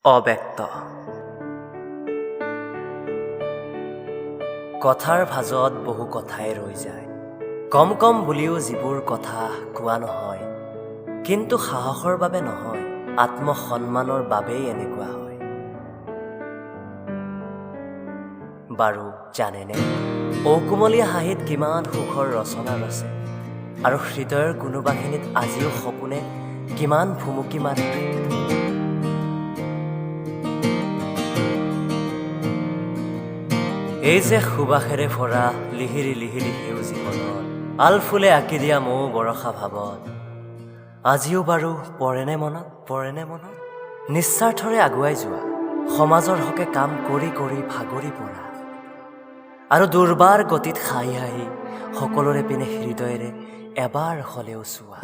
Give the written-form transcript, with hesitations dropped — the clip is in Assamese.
অব্যক্ত। কথাৰ ভাঁজত বহু কথাই ৰৈ যায়। কম কম বুলিও যিবোৰ কথা কোৱা নহয়, কিন্তু সাহসৰ বাবে নহয়, আত্মসন্মানৰ বাবেই এনেকুৱা হয়। বাৰু জানেনে, ঔকুমলীয়া হাঁহিত কিমান সুখৰ ৰচনা ৰচে আৰু হৃদয়ৰ কোনোবাখিনিত আজিও সপোনে কিমান ভুমুকি মাৰে। এই যে সুবাসেৰে ভৰা লিহিৰি লিহিৰি সেউজী বনত আলফুলে আঁকি দিয়া মৌ বৰষা ভাৱত আজিও বাৰু পৰেনে মনত, পৰেনে মনত? নিস্বাৰ্থৰে আগুৱাই যোৱা, সমাজৰ হকে কাম কৰি কৰি ভাগৰি পৰা আৰু দুৰ্বাৰ গতিত হাঁহি হাঁহি সকলোৰে পিনে হৃদয়েৰে এবাৰ হ'লেও চোৱা।